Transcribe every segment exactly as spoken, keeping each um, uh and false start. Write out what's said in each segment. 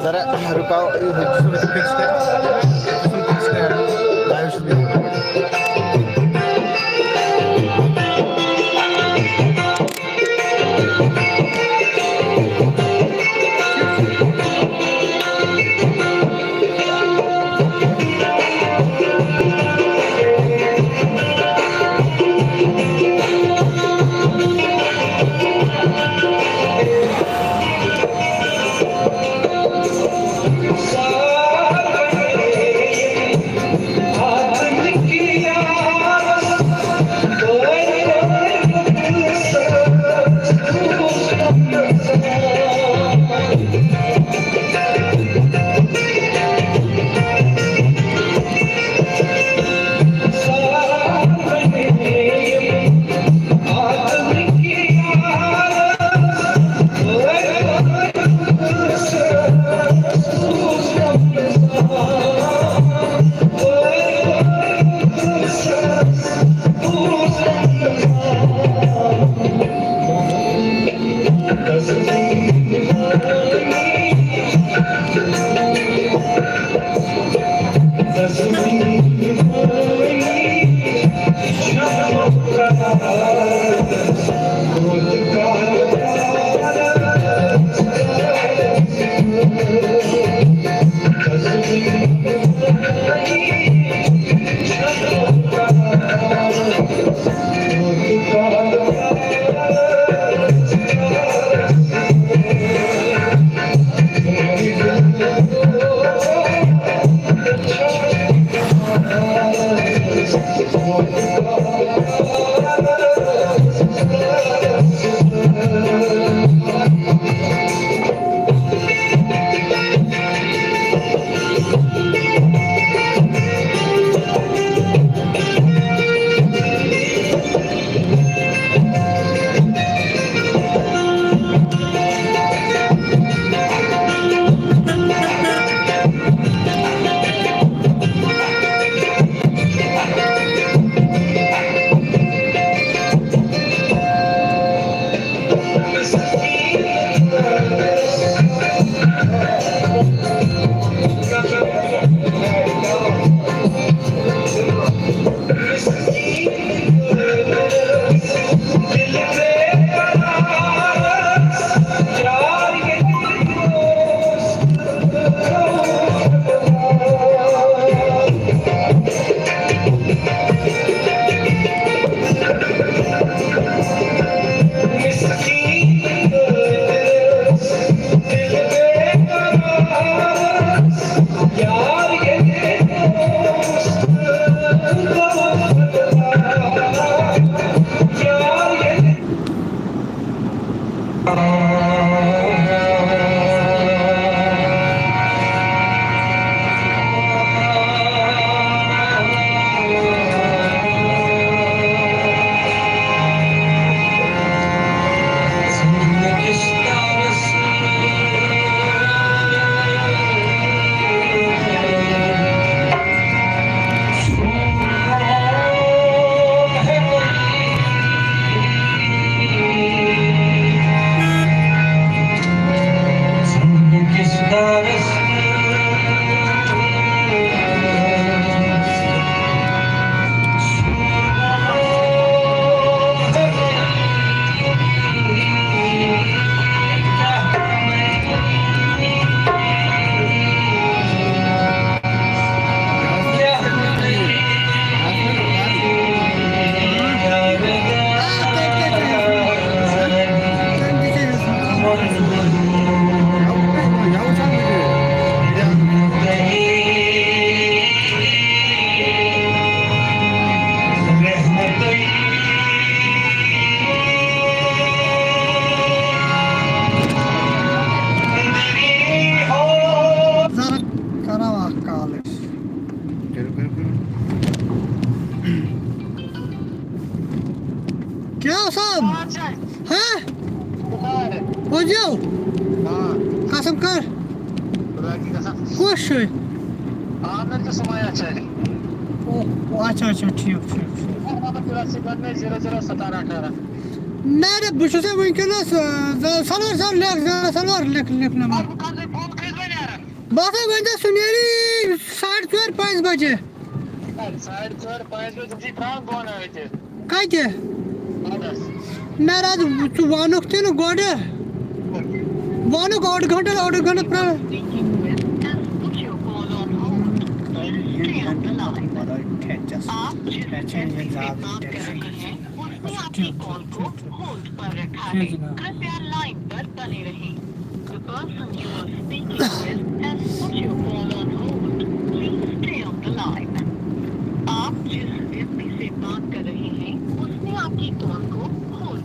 ذرا رُکاو، یہِ چھُنہٕ fix کَرُن۔ یہِ چھُنہٕ fix کَرُن۔ Live چھُس بہٕ یِوان۔ کر؟ خدا کی قسم۔ کُس چھُے؟ عامر تہٕ سُمَییا چھِ اَتہِ۔ او، او، اچھا، اچھا، ٹھیٖک، ٹھیٖک، ٹھیٖک۔ مطلب، تُلسی گنج میں زیٖرو زیٖرو ستارہ اٹھارہ۔ نہ، نہ، بہٕ چھُسے وٕنکیٚنَس، آ، ز-، سَلوار صٲب، لیکھ، ز-، سَلوار، لیکھ، لیکھ نمبر۔ بہٕ کرٕ تۄہہِ فون کٔژِ بجہِ نیران؟ بہٕ ہسا ؤنۍ زیو، سُہ نیرِ ساڑِ ژور، پانٛژِ بجہِ۔ ہے، ساڑِ ژور، پانٛژِ بجہِ چھِ تھاوان بۄن أتھۍ۔ کَتہِ؟ بۄنَس۔ مےٚ رَد، ژٕ وَنُکھ تہِ نہٕ گۄڈٕ۔ وَنُکھ اوٚڑ گھنٹہٕ، اوٚڑ گھنٹہٕ پرٛارٕ۔ آپ جس व्यक्ति سے बात कर रहे हैं، उसने आपकी कॉल को होल्ड पर रखा है। कृपया लाइन पर बने रहें। The person you are speaking with has put your call on hold. Please stay on the line. आप जिस व्यक्ति से बात कर रहे हैं, उसने आपकी कॉल को होल्ड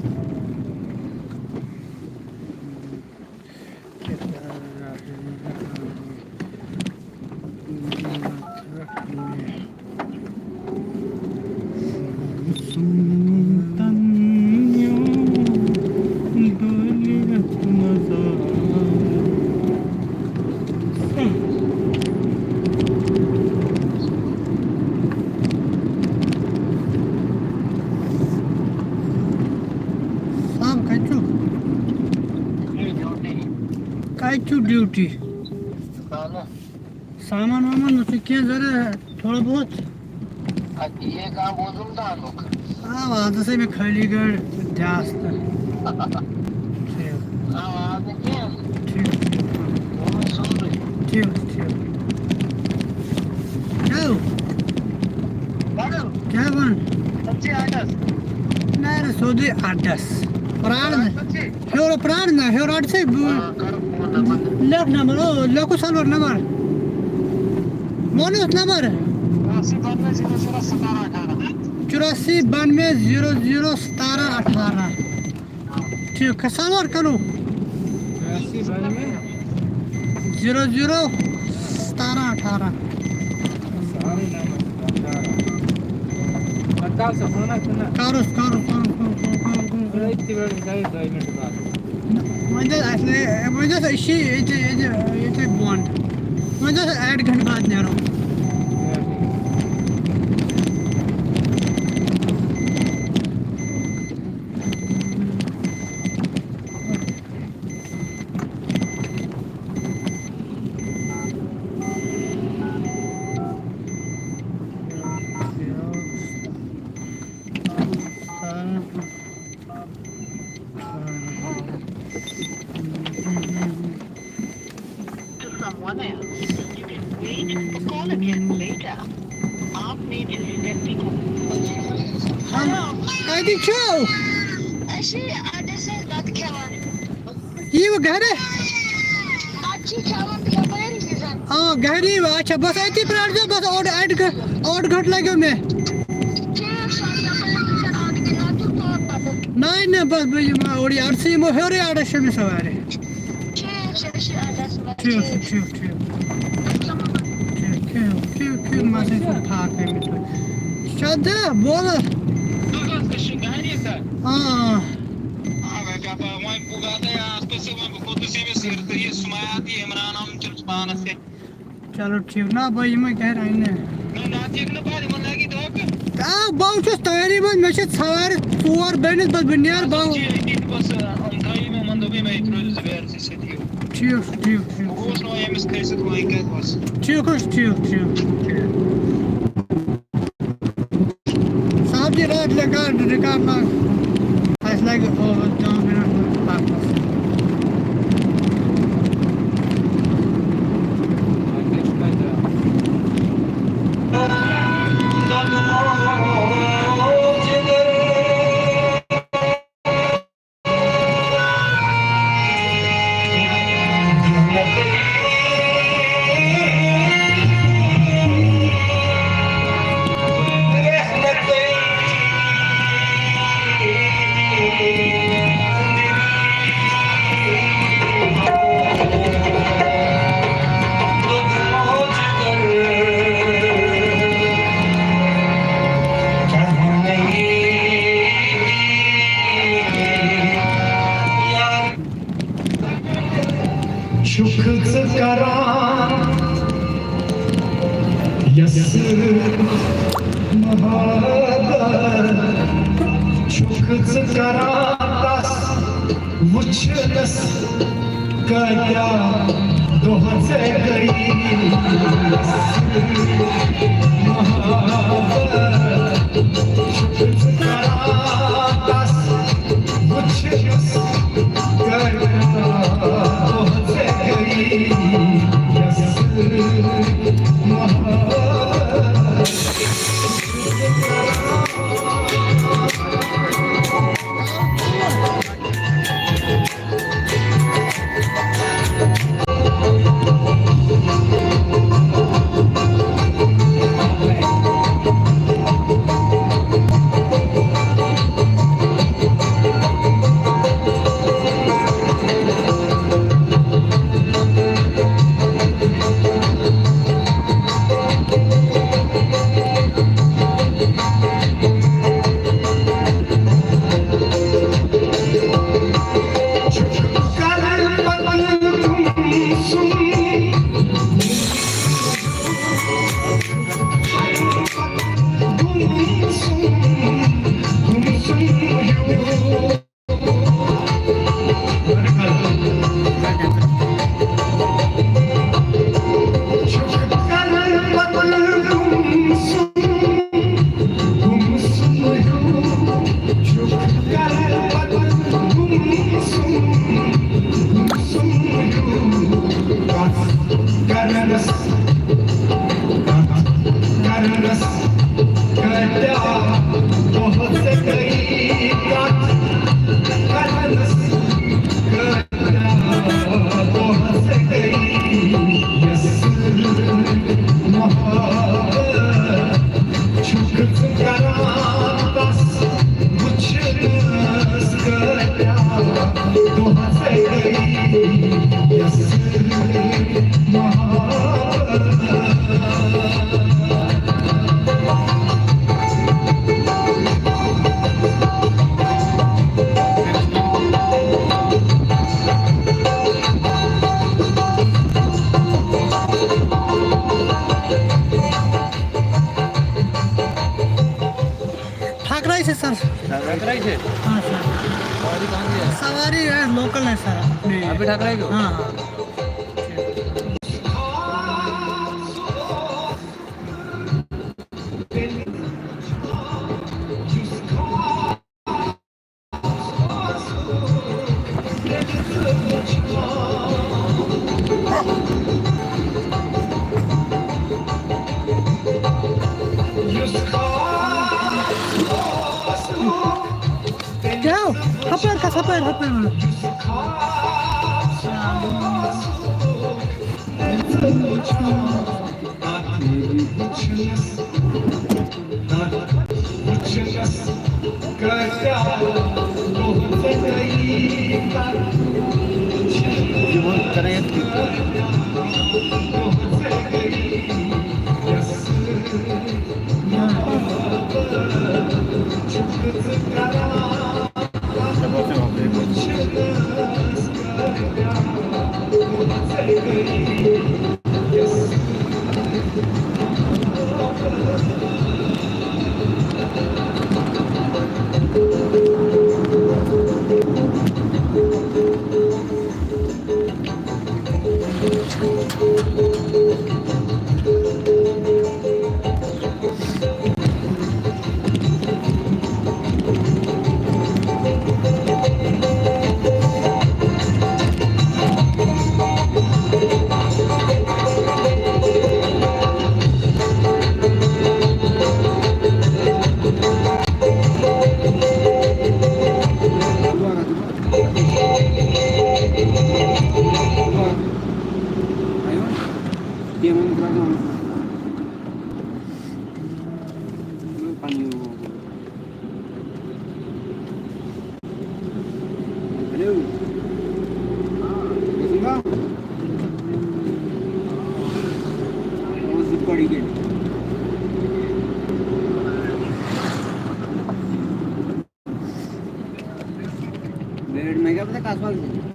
سام کَتہِ چھُ؟ کَتہِ چھُ ڈیوٹی؟ سامان وامان ما چھُ کینٛہہ ضروٗرت، تھوڑا بہت؟ اَدٕ یہِ کانٛہہ بوزُم دانُک۔ آ، آز ہسا مےٚ خٲلی گٲڑۍ دِژ تہٕ۔ ٹھیٖک۔ آ، آز نہٕ کینٛہہ۔ ٹھیٖک، ٹھیٖک۔ ووٚنُے سورُے۔ ٹھیٖک، ٹھیٖک۔ کیٛاہ ہو؟ بدل۔ کیٛاہ وَن؟ سبزی اَڈَس۔ نہ، نہ، سیوٚدُے اَڈَس۔ پرٛار نہٕ۔ سبزی۔ ہیوٚر پرٛار نہ، ہیوٚر رَٹ ژٕے بہٕ۔ آ، کَرُکھ فون نمبر۔ لیکھ نمبر، او، لیکھُس سَلوَر نمبر۔ وَنُس نمبر۔ چُراسی بانوے زیٖرو زیٖرو ستارہ اٹھارہ۔ چُراسی بانوے زیٖرو زیٖرو ستارہ اٹھارہ۔ ٹھیٖک، کھسان اور کَرو۔ چُراسی بانوے۔ زیٖرو زیٖرو ستارہ اٹھارہ۔ سارے نمبر اٹھارہ۔ پتہ سا فون کُنہ۔ کَرُس، کَرُس، کَرُس، کَرُس، کَرُس، کَرُس۔ أتھۍ تہِ وَنہِ گٔے دۄیہِ مِنٹہِ بعد۔ نہ، وۄنۍ حظ اَسہِ نے، وۄنۍ حظ أسۍ چھِ ییٚتہِ، ییٚتہِ، ییٚتہِ بۄن۔ وۄنۍ حظ اَسہِ اَڑِ گھنٹہٕ بعد نیرو۔ To someone else. You can wait or call again later. آپ نے جس ویکتی کو۔ ہم کَتہِ چھِو؟ أسۍ چھِ اَڈَس منٛز بَتہٕ کھٮ۪وان۔ یِیِو گَرِ؟ بَتہٕ چھِ کھٮ۪وان یَپٲرۍ یہِ زَن۔ آ، گَرِ یِیِو۔ اچھا، بَس أتی پرٛارزیو، بَس اوٚڑ اَڑِ گٲ-، اوٚڑ گھنٹہٕ لَگیو مےٚ۔ ٹھیٖک چھُ، یَپٲرۍ یہِ زَن اَکھ دِنہ تہٕ پَتہٕ۔ نہ، نہ، بَس بہٕ یِمہٕ اوٚڑ یَڈَس، یِمو ہیوٚرُے اَڈَس چھُ مےٚ سوارِ۔ ٹھیٖک چھُ، أسۍ چھِ اَڈَس منٛز۔ ٹھیٖک چھُ، ٹھیٖک، ٹھیٖک۔ ٹھیٖک، کھیٚیِو، کھیٚیِو، کھیٚیِو، مَزٕ چھُ ٹھاکھ کٔرمٕتۍ۔ شےٚ دَہ، بولہٕ۔ آ، آ۔ آ، وۄنۍ کیٛاہ پَرٕ، وۄنۍ بہٕ واتَے آس پٲٹھۍ ژےٚ، وۄنۍ بہٕ کوٚت ژےٚ مےٚ سۭتۍ تہٕ یہِ سُمیا تہِ عمران احمد چھُس پانَس سۭتۍ۔ چلو ٹھیٖک، نہ بہٕ یِمَے گَرِ اَننہِ۔ نہ، نہ، تہِ نہٕ پَرٕ، یِمَن لَگہِ دھوکہٕ۔ آ، بہٕ چھُس تیٲری منٛز، مےٚ چھِ سَوارِ ژور بٔنِتھ، بَس بہٕ نیرٕ، بہٕ ژےٚ ییٚتی تہٕ بَس، آ، یِم تھٲیِو مےٚ، یِمَن دوٚپ مےٚ، مےٚ ترٛٲیِو زٕ بیرٕ زٕ سۭتۍ یِیِو۔ ٹھیٖک چھُ، ٹھیٖک، ٹھیٖک۔ بہٕ گوس نہٕ وۄنۍ أمِس کھٔسِتھ وۄنۍ کَتہِ وَسہٕ۔ ٹھیٖک حظ چھُ، ٹھیٖک، ٹھیٖک۔ صاحب جی، رَٹ ریکارڈ، ریکارڈ لاگ۔ اَسہِ لَگہِ، او، دَہ مِنَٹ پَکنَس۔ چھُکھ ژٕ کران یس محبت، چھُکھ ژٕ کران تس وٕچھنس، کٲتیٛاہ دۄہ ژےٚ گٔیی یس محبت، چھُکھ ژٕ کران تس وٕچھنس، کٲتیٛاہ دۄہ ژےٚ گٔیی یس محبت۔ ٹھاکرائی سے سر۔ ٹھاکرائی سے؟ ہاں سر۔ سواری کہاں کی ہے؟ سواری ہے، لوکل ہے سر۔ ابھی ٹھاکرائی کو؟ ہاں ہاں۔ کیٛاہ؟ ہپٲرۍ کھس، ہپٲرۍ، ہپٲرۍ وَن۔ بیٹ میں کیا پتا کس وقت۔